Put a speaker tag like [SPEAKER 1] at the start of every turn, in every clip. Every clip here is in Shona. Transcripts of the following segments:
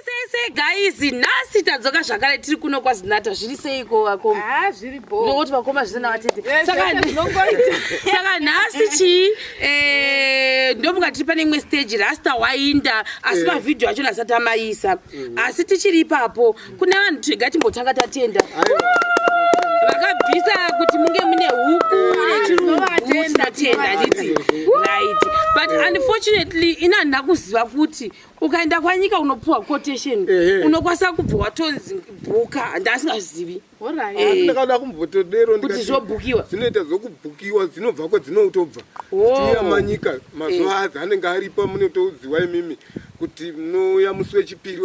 [SPEAKER 1] Sei sei guys, nhasi tadzoka zvakare tiri kuno kwaZinata. Zviri seiko vakoma?
[SPEAKER 2] Ah, zviri bho.
[SPEAKER 1] Nokuti vakoma zvisina vatete.
[SPEAKER 2] Eh,
[SPEAKER 1] Saka
[SPEAKER 2] zvese zvinongoita.
[SPEAKER 1] saka nhasi chii eh, ndofunga tiri pane imwe stage rasta wainda asi mavhidhiyo acho asati amaisa. Asi tichiri ipapo kune vanhu tega timbotanga tatenda. Vakabvisa kuti munge mune huku nechirungu tinotenda handiti right but unfortunately ini handina kuziva kuti ukaenda kwanyika unopuwa quotation unokwanisa kubva watonzi bhuka handasingazivi
[SPEAKER 2] Alright.
[SPEAKER 1] Eh.
[SPEAKER 3] Ndakada kumbotodero
[SPEAKER 1] Kuti
[SPEAKER 3] ndikati
[SPEAKER 1] zvobhukiwa.
[SPEAKER 3] Dzinoita zvokubhukiwa dzinobva kwadzinotobva.
[SPEAKER 1] Oh.
[SPEAKER 3] Tiya manyika mazuva adzi anenge aripo munotoudziwa imimi kuti munouya musi wechipiri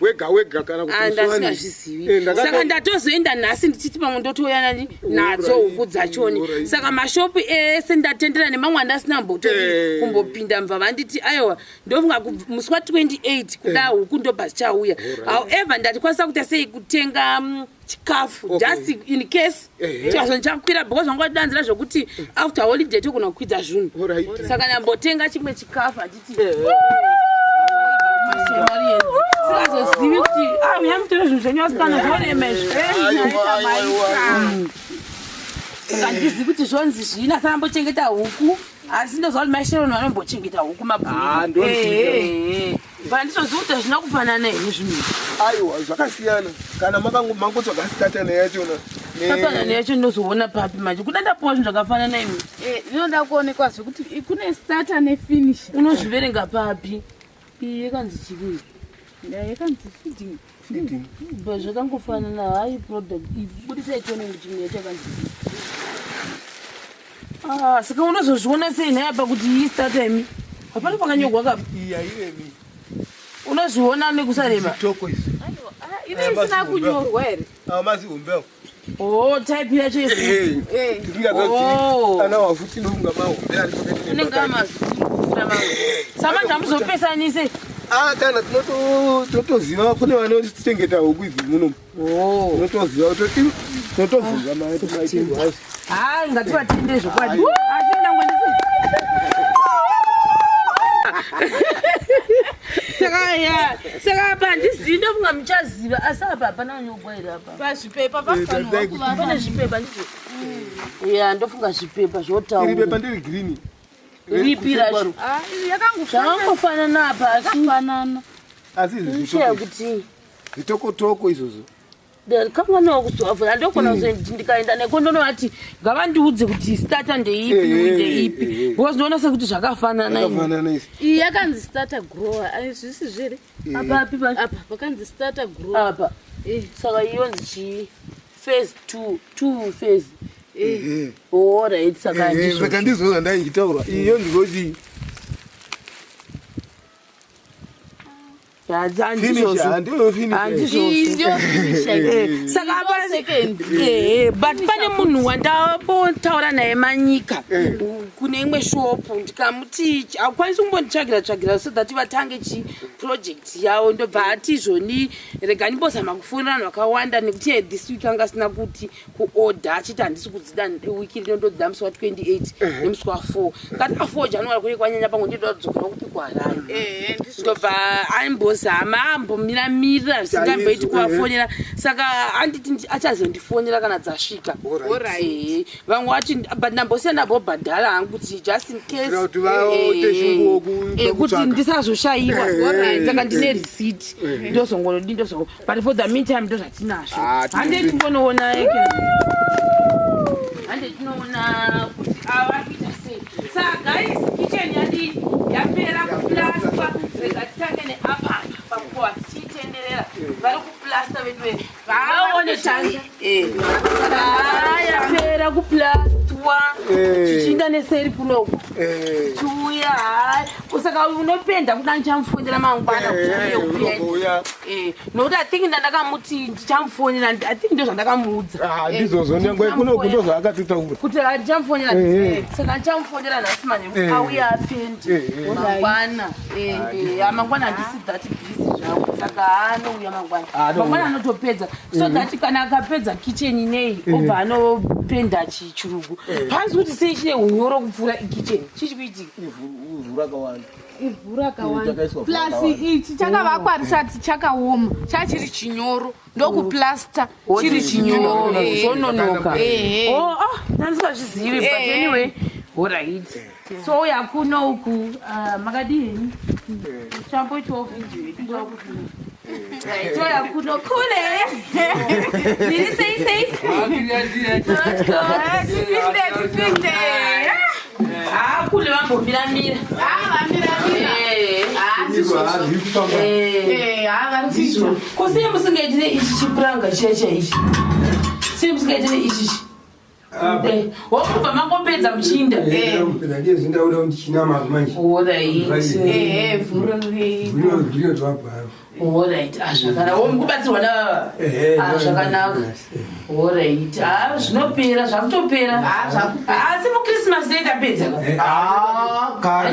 [SPEAKER 3] wega wega kana kuti musi wani.
[SPEAKER 1] Andasingazvizivi
[SPEAKER 3] Eh,
[SPEAKER 1] saka ndatozoenda nhasi ndichiti pamwe ndotouya nani nadzo huku dzachoni. Saka mashopu ese ndatendera nemamwe andasina mbotori kumbopinda mva vanditi aiwa ndofunga musi wa28 kuda huku ndobva zichauya. However ndatikwanisa kuita sei kutenga chikafu just in case chikazondichakwira because vanga vatidanzira zvekuti after holiday togona kukwidza zvinhu. Saka ndambotenga chimwe chikafu handiti singazozivi kuti ah, uyai mutore zvinhu zvenyu vasikana zvorema izvi. Saka handizivi kuti zvonzi zvii asi ambochengeta huku asi ndoziva kuti mai Sharon vanombochengeta huku
[SPEAKER 3] Ah,
[SPEAKER 1] mabhuri.
[SPEAKER 3] ndozviita.
[SPEAKER 1] But handizozivi kuti hazvina kufanana here zvinhu izvi.
[SPEAKER 3] Aiwa, zvakasiyana kana mangotsvaga starter yachona
[SPEAKER 1] Kafanana yacho ndinozoona papi manje kuda ndapuwa zvinhu zvakafanana imi.
[SPEAKER 2] Eh, inoda kuonekwa zvekuti kune starter nefinisher.
[SPEAKER 1] Unozviverenga papi? Iyi yakanzi chii?
[SPEAKER 2] Yeah, yakanzi feeding.
[SPEAKER 3] Feeding.
[SPEAKER 1] But zvakangofanana hai product budisai tione kuti chimwe yacho yakanzi chii. Ah, saka unozozviona sei nhai apa kuti iyi starter imi? Hapana pakanyorwa kapa.
[SPEAKER 3] Iyi hairemi.
[SPEAKER 1] Unozviona nekusarema.
[SPEAKER 3] Toko izvi.
[SPEAKER 2] Aiwa, ah, ine isina kunyorwa here?
[SPEAKER 3] Awa mazihombe awo.
[SPEAKER 1] Oh, type yacho yefu.
[SPEAKER 3] Tisingazozivi. Ana wafuti ndofunga mahombe ari pakati
[SPEAKER 1] Unenge
[SPEAKER 3] nepakati.
[SPEAKER 1] amazukuru kupfuura mamwe. Samanje hamuzopesanise.
[SPEAKER 3] Ah, kana tinotoziva kune vanochengeta huku idzi muno.
[SPEAKER 1] Oh.
[SPEAKER 3] Tinotoziva kuti tinotobvunza maitirwo azvo.
[SPEAKER 1] Hai, ngativatende zvokwadi. Asi ndangwe ndisi. Saka ya, saka apa handizivi ndofunga muchaziva asi apa hapana kunyogwa here apa.
[SPEAKER 2] Pazvipepa pafanirwa kuva
[SPEAKER 1] Pane zvipepa ndizvo. Ya, ndofunga zvipepa
[SPEAKER 3] Iri
[SPEAKER 1] zvotaura.
[SPEAKER 3] bepa ndiri green.
[SPEAKER 1] Ripi racho?
[SPEAKER 2] Ah, iyi yakangofanana.
[SPEAKER 1] Zvakangofanana apa asi
[SPEAKER 2] Yakafanana.
[SPEAKER 3] Asi izvi
[SPEAKER 1] shaya
[SPEAKER 3] zvitoko-
[SPEAKER 1] kuti
[SPEAKER 3] zvitokotoko izvozvo.
[SPEAKER 1] Kanganawo kuzoavhura ndokona kuzoti ndikaenda neko ndonovati ngavandiudze kuti starter ndeipi ndeipi because ndinoona sekuti zvakafanana ini.
[SPEAKER 3] Zvakafanana izvi.
[SPEAKER 2] Iyi yakanzi starter grower. Ai, zvisi zviri.
[SPEAKER 1] Apa api pacho?
[SPEAKER 2] Apa pakanzi starter grower.
[SPEAKER 1] Apa.
[SPEAKER 2] Eh,
[SPEAKER 1] Saka iyonzi chii? Phase 2, 2 phase.
[SPEAKER 2] eh.
[SPEAKER 1] Alright, saka ndizvo.
[SPEAKER 3] Saka ndizvo zvandaitaura. Iyo ndikochi
[SPEAKER 1] Handizvozvo.
[SPEAKER 3] Handiyo finish.
[SPEAKER 1] Handizvozvo.
[SPEAKER 2] Iyi ndiyo finisher.
[SPEAKER 1] Saka apa
[SPEAKER 2] Second.
[SPEAKER 1] But pane munhu wandambotaura naye manyika kune imwe shopu ndikamuti hakwanisi kumbonditsvagira tsvagira so that vatange chi project yavo ndobva ati izvoni rega ndimbozama kufonera vanhu vakawanda nekuti iye this week anga asina kuti kuorder achiti handisi kudzida wiki rino ndodzida musi wa28 nemusi wa4 kati a4 January kune kwanyanya pamwe ndinoda kudzokera kupi kuHarare.
[SPEAKER 2] Eh, ndizvo.
[SPEAKER 1] Ndobva ambozama ambomiramirira zvisingamboiti
[SPEAKER 3] Chaizvo,
[SPEAKER 1] kuvafonera saka anditi achazondifonera kana dzasvika.
[SPEAKER 2] Alright.
[SPEAKER 1] Vamwe vati but ndambosiya ndambobhadhara hangu kuti just in case
[SPEAKER 3] Kuitira kuti vaote shungu
[SPEAKER 1] kuti
[SPEAKER 3] kutsvaka.
[SPEAKER 1] ndisazoshayiwa. Saka ndine receipt ndozongonodi ndozongo but for the meantime ndozvatinazvo.
[SPEAKER 3] Ah,
[SPEAKER 1] Hande tingonoona eke hande tinoona kuti ava vari kuita sei. Saka guys, kitchen yadii yapera kuplastwa rega titange neapa pakuwa tichitenderera vari kuplasta vedu vaone tangi yapera kuplastwa tichiinda neseri kunoku chiuya hai saka unopenda kuda ndichamufonera mangwana kuti uye upende.
[SPEAKER 3] Unouya.
[SPEAKER 1] Nokuti I think ndandakamuti ndichamufonera I think ndo zvandakamuudza.
[SPEAKER 3] Ah, ndizvozvo nyangwe kunoku ndozvaakatitaura.
[SPEAKER 1] Kuti ndichamufonera saka ndichamufonera nhasi manheru auya apende mangwana. Mangwana handisi that busy zvangu saka anouya mangwana.
[SPEAKER 3] Anouya.
[SPEAKER 1] Mangwana anotopedza so that kana akapedza kitchen ineyi obva anopenda chirugu panzi kuti sei chine unyoro kupfuura kitchen chichi kuitika.
[SPEAKER 3] Ivhu rakawanda.
[SPEAKER 2] ivhu rakawanda.
[SPEAKER 3] Takaiswa ivhu
[SPEAKER 2] Plus
[SPEAKER 3] rakawanda.
[SPEAKER 2] ichi chakavakwa risati chakaoma, chachiri chinyoro, ndokuplasta chiri chinyoro.
[SPEAKER 1] Zvononoka.
[SPEAKER 2] Ehe.
[SPEAKER 1] Oh, ah, ndandisingazvizivi, but anyway, alright. So uya kuno uku, ah, makadini? Chamboitawo video yedu ndokuti. Right, uya kuno kule. Ndiri sei sei?
[SPEAKER 2] Tipinde, tipinde.
[SPEAKER 1] Ah, kule vambomiramira.
[SPEAKER 2] Ah, vamiramira. Ah, ndizvozvo. Eh, ah, vari kuita.
[SPEAKER 1] Ko sei musingaitire ichi chipuranga chiya chaichi? Sei musingaitire ichi? Wokubva mangopedza muchinda.
[SPEAKER 4] Ndiye zindauda kuti chinama manje.
[SPEAKER 1] Alright.
[SPEAKER 2] Eh, vhu riri.
[SPEAKER 4] Zvinotwabva.
[SPEAKER 1] Alright, ah, zvakanaka. Wo mukubatsirwa navava? Ah, zvakanaka. Alright. Ah, zvinopera, zvakutopera.
[SPEAKER 2] Ah, zvakupera.
[SPEAKER 1] Asi muChristmas day tapedza ka?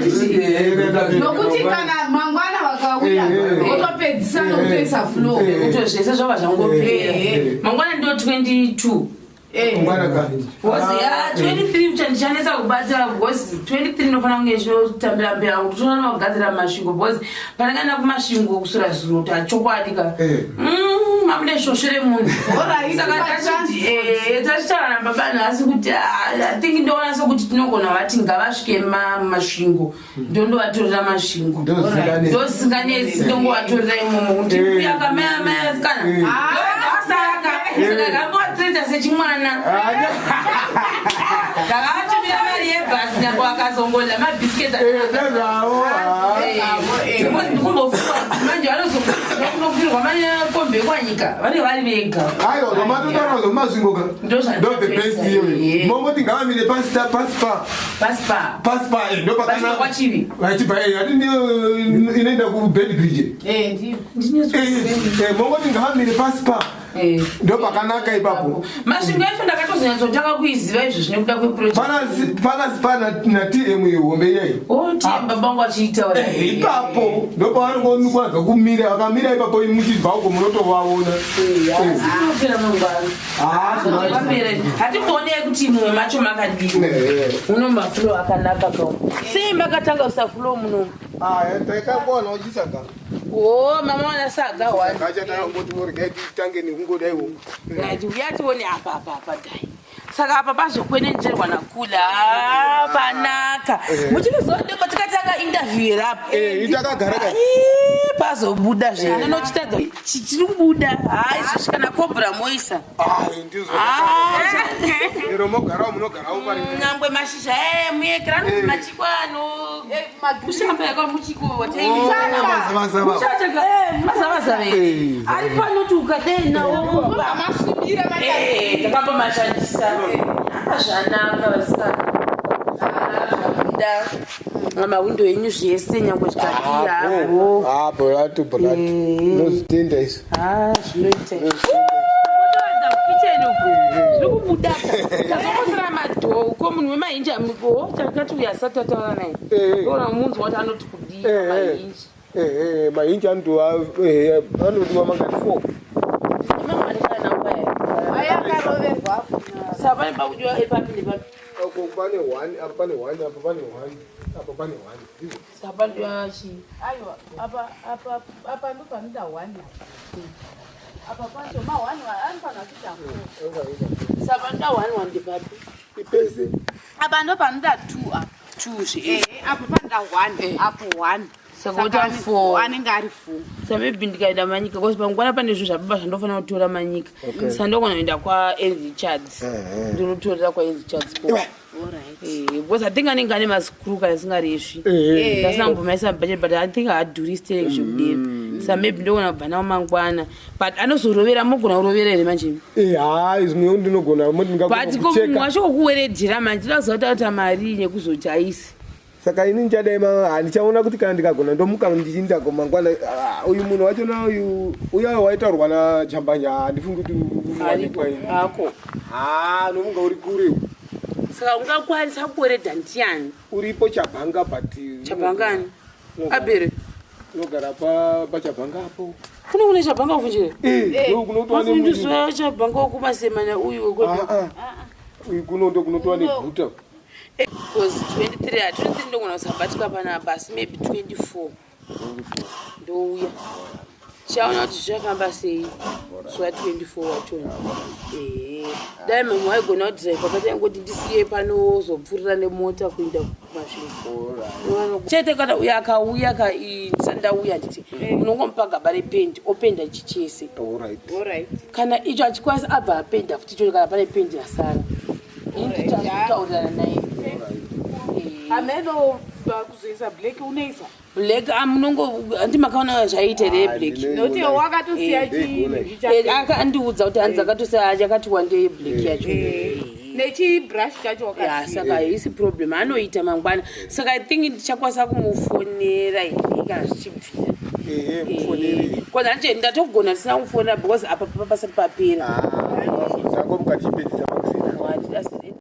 [SPEAKER 2] Nokuti kana mangwana vakauya, votopedzisa nokutoisa floor.
[SPEAKER 1] Kuti zvese zvava zvangopera.
[SPEAKER 2] Eh.
[SPEAKER 1] Mangwana ndo 22.
[SPEAKER 2] Eh.
[SPEAKER 1] Because ya 23 ndichanetsa kubatira, because 23 ndinofanira kunge ndichitambira mberi yangu, tofanira kugadzira Masvingo, because pandakaenda kuMasvingo kusura zuro, kuti achokwadi ka, mamune svosve remunhu.
[SPEAKER 2] Alright,
[SPEAKER 1] Saka tachitaura nababa nhasi kuti, ah, I think ndoona sekuti tinogona vati ngavasvike Masvingo, ndondovatorera Masvingo, ndosinganetsi, ndongovatorera imomo kuti uyakamayamayasikana ndosaka saka kambovatoreta sechimwana, ndakavatumira mari yebhasi nyange vakazongodla mabhisiketi. Ndikumbofunga manje vanozokunokwirwa makombi ekwanyika, vanenge vari vega.
[SPEAKER 3] Aiwa, zvamatotaura zvoMasvingo ka, ndo the best iyoyo. Mongoti ngavamire pasi pa
[SPEAKER 1] Pasi pa
[SPEAKER 3] pasi pa ndo
[SPEAKER 1] Vasvika kwaChivi.
[SPEAKER 3] Vachibva, ati ndiyo inoenda kuBeitbridge.
[SPEAKER 2] Eh, ndiyo.
[SPEAKER 3] Mongoti ngavamire pasi pa, ndo pakanaka ipapo.
[SPEAKER 1] Masvingo yacho ndakatozonyatsotanga kuiziva izvo zvine kuda kweproject.
[SPEAKER 3] Pana pa naTM hombe iyayi.
[SPEAKER 1] Oti baba vangu achiitaura.
[SPEAKER 3] Ipapo ndo pavanongokwanza kumira, vakamira ipapo, muchibva uko munotovaona.
[SPEAKER 1] Inopera mangwana. Zvapera, hatimboonei kuti mumwe macho makadii. Muno mafloor akanaka ka. Sei makatanga kuisa floor muno?
[SPEAKER 3] Taikangona uchisaga.
[SPEAKER 1] O, mama wana saga wani.
[SPEAKER 3] Kachatakangoti regai titange nekungodaiwo.
[SPEAKER 1] Right, uya tione apa apa apa dai. Saka apa pazokwenenzverwa nakula panaka. Muchizodeko tikatanga interview here apa?
[SPEAKER 3] Itakagara ka.
[SPEAKER 1] Ii, pazobuda zve nochitadza chiri kubuda. Hai, izvozvi kana cobra moisa.
[SPEAKER 3] Ndizvo ero mogarawo, munogarawo pari.
[SPEAKER 1] Nyangwe mashizha muyekera anonzi machiko ano kushamba yakamuchiko.
[SPEAKER 3] Mazavazava.
[SPEAKER 1] Mazavazava ari panoti ukadei nawo.
[SPEAKER 2] Masvibira.
[SPEAKER 1] Takambomashandisa apa, zvanaka vasikana, zvabuda mawindo enyu zvese, nyangwe zvikadii.
[SPEAKER 3] Bholato bholato, nozvitenda izvo.
[SPEAKER 1] Zvinoita kukicheni uku zviri kubuda, tazongosera madhoo ko munhu wemahinji o takati uyu asati ataura naye, ona munzwa kuti anoti kudii mahinji.
[SPEAKER 3] Mahinji anodiwa mangati? Four.
[SPEAKER 2] Ayakaroverwa.
[SPEAKER 1] Saka pane pakudiwa epapi nepapi?
[SPEAKER 3] Uko pane one, apa pane one, apa pane one, apa pane one. Ndizvo.
[SPEAKER 1] Saka panodiwa chii?
[SPEAKER 2] Aiwa, apa apa apa ndo panoda one, apa pacho ma one anofanira kuita four.
[SPEAKER 1] Saka panoda one one ndepapi?
[SPEAKER 3] Ipese.
[SPEAKER 2] Apa ndo panoda two apa.
[SPEAKER 1] Two zve.
[SPEAKER 2] Ehe, apo panoda one, apo one.
[SPEAKER 1] Saka ota four.
[SPEAKER 2] Anenge ari four.
[SPEAKER 1] Sa maybe ndikaenda Manyika, because mangwana pane zvinhu zvababa zvandofanira kutora Manyika, sa ndogona kuenda kwaN Richards, ndinotorera kwaN Richards ko. Because I think anenge ane mascrew kana asingaresvi, ndasina kumbomaisa budget, but I think haadhuri sterek zvekudero, sa maybe ndogona kubva nawo mangwana, but anozorovera, mogona kurovera here manje?
[SPEAKER 3] Hai, zvimwewo ndinogona.
[SPEAKER 1] But ko munhu wacho wokuweredzera manje, toda kuziva kuti auta mari nekuzoti aisi.
[SPEAKER 3] Saka ini ndichadai, handichaona kuti kana ndikagona ndomuka ndichiinda mangwana. Ah, uyu munhu wachona uyu uya waitaurwa naChambanya, handifungi kuti unowanikwa ini.
[SPEAKER 1] Ako.
[SPEAKER 3] Ha, nomunga uri kure.
[SPEAKER 1] Saka ungakwanisa kuweredha ndiani?
[SPEAKER 3] Uripo Chabhanga, but
[SPEAKER 1] Chabhangani abere?
[SPEAKER 3] Unogara paChabhanga apo.
[SPEAKER 1] Kuno kune Chabhanga kufunjire?
[SPEAKER 3] Ndo kunotowa.
[SPEAKER 1] Mafundiso Chabhanga wokumasemana uyu wekwedu.
[SPEAKER 3] Uyu kuno ndo kunotowa neguta.
[SPEAKER 1] Because 23 ah, 23 ndogona kusabatika panapa, asi maybe 24 ndouya, chaona kuti zvichafamba sei zuva 24 wachona. Ehe, dai mamwe waigona kudhiraivha pataingoti ndisiye panozopfuurira nemota kuenda kumasvingo chete. Kana uyo akauya ka, ndisati ndauya, nditi unongomupa gaba rependi, openda chichese.
[SPEAKER 3] Alright.
[SPEAKER 2] Alright.
[SPEAKER 1] Kana icho achikwanisa, abva apenda futi icho, kana pane pendi yasara, ini titaurirana naye.
[SPEAKER 2] Ameno kuzoisa black unoisa?
[SPEAKER 1] Black amunongo handi makaona zvaita here
[SPEAKER 3] Ah,
[SPEAKER 1] black?
[SPEAKER 2] Nokuti wakatosiya chinhu.
[SPEAKER 1] Akandiudza kuti hanzi akatosiya yakati wandei black yacho.
[SPEAKER 2] Nechibrush chacho
[SPEAKER 1] Ya.
[SPEAKER 2] wakasiya.
[SPEAKER 1] Saka haisi problem, anoita mangwana. Saka I think ndichakwanisa kumufonera here kana zvichibvira?
[SPEAKER 3] Ehe, mufonere.
[SPEAKER 1] Kwanza anje ndatogona ndisina kufonera because apa papa pasati papera.
[SPEAKER 3] Zango mukati chipedzisa makusina.
[SPEAKER 1] Asi